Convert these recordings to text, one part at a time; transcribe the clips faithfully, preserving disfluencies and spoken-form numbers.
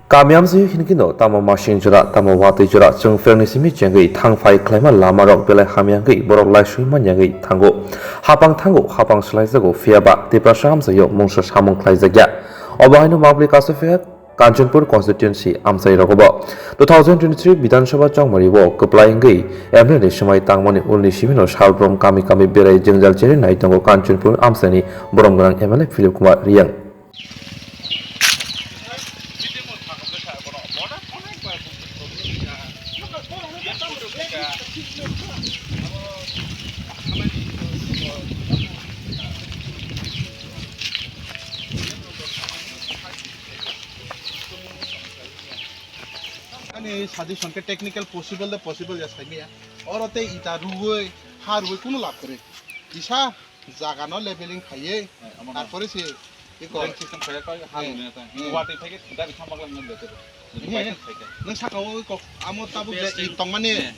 Kami amsui hinkhe no tamo masing jora, tamo watwi jora, chwng phrangni simi chengwi thang phai khlaima lamarok belai hamya wngwi borok laisui manya wngwi thango. Hapang thango, hapang swlaijago, phiya ba Tiprasa amchaio mungsa samung khlaijakya. Obo haino mabli kasu phiya Kanchanpur constituency amchai rogo bo two thousand twenty-three Bidhan Sabha chongmari o kwplai wngwi M L A ni swmai tangmani ulni simi no salbrum kami kami berai jwngjal cherwi nai tongo Kanchanpur amchaini borom gwnang M L A Philip Kumar Riyang. Ani suggestion khe technical possible da possible ya saimaya. Oro tei ita ruwi, ha ruwi kunu lab kwrwi. Kisa jaga no leveling khaiye. Hai, omo no. Tarpore se iko. Drain system khaiya koi, ha luni na ta. Hmm. Watwi phai khe gari thangma glak nang lete. Nung saka o kok, amo tabuk je iko tongmani. Hmm.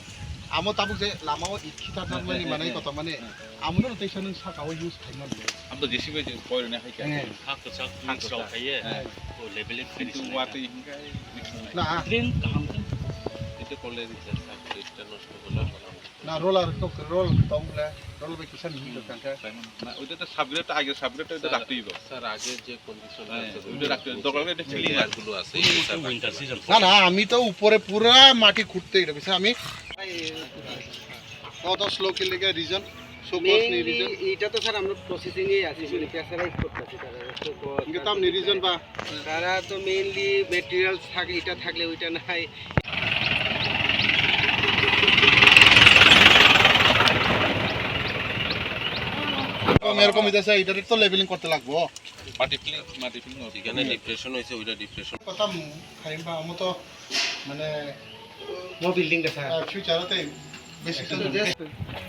Amo tabuk je lama o iko khitar nang mani manai ko tongmani. Hmm. Amo no teisa nung saka o use khai man le. Amo to J C B je koi rwna hai khe. Hmm. Ha kwchak, ha kwchak khaiye. Hmm. O leveling khai. Kintu watwi hingkai. Na. Drain kaham khe. Itu kole di jasa, itu nosto kole. Na roller to roll tong le, roll bai kisa ni hindo tangka. Na, ওইটা তো সাবগ্রেড আগে সাবগ্রেড ওইটা রাখতেই হবে। স্যার, আগে যে কন্ডিশন হ্যাঁ, আছে, ওইটা রাখতে হবে। দরকার হলে এটা ফিলিং আর গুলো আছে, এই স্যার, উইন্টার সিজন। না, না, আমি তো উপরে পুরা মাটি খুঁড়তে এটা বিষয় আমি কত স্লো কে লেগে রিজন শো করছি মেইনলি রিজন। এটা তো স্যার আমরা প্রসেসিং এ আছে, মানে প্রেসারাইজ করতেছি তারা। কিন্তু তাম রিজন বা তারা তো মেইনলি ম্যাটেরিয়ালস থাকে, এটা থাকলে ওইটা নাই। এরকম, এরকম হইতেছে, এটা তো লেভেলিং করতে লাগবো। মাটি ফিলিং, মাটি ফিলিং হবে। এখানে ডিপ্রেশন হয়েছে, ওইটা ডিপ্রেশন। কথা খাইবা, আমি তো মানে No building kasa. Future-o tei basic to just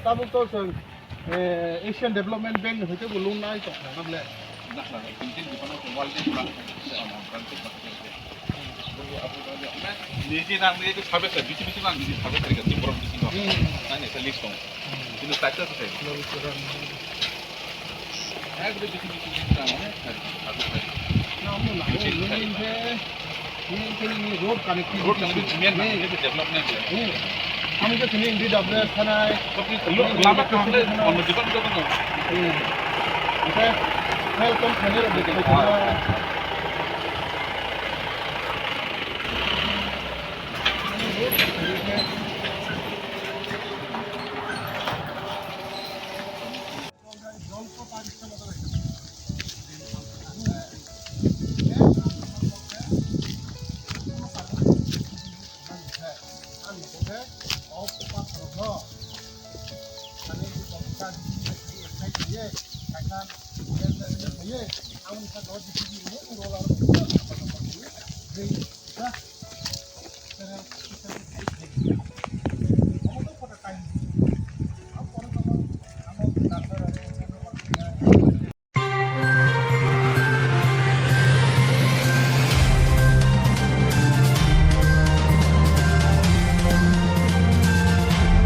tabuk to chwng, eh, Asian Development Bank ni hoite bo loan nai tong kha na ble. Na, na, na, kintu di kono World Bank ba, ba, ba, ba, ba. Niji nang niji service, bisi bisi nang niji service kari kasi borok bisi nang. Hmm. Nang ni list tong. Hmm. Kintu tak tak sai. Ekdom bisi bisi nang, eh, service, service. Nang nang nang. Main khe nini road connectivity. Road connectivity main na, main. Nini development ya. Hmm. Ami khe sini indi dabre thanai. Tapi lo-, lama khamle, ono dipan to kono. Hmm. Oke. Welcome, khainai rok. Ah. Ang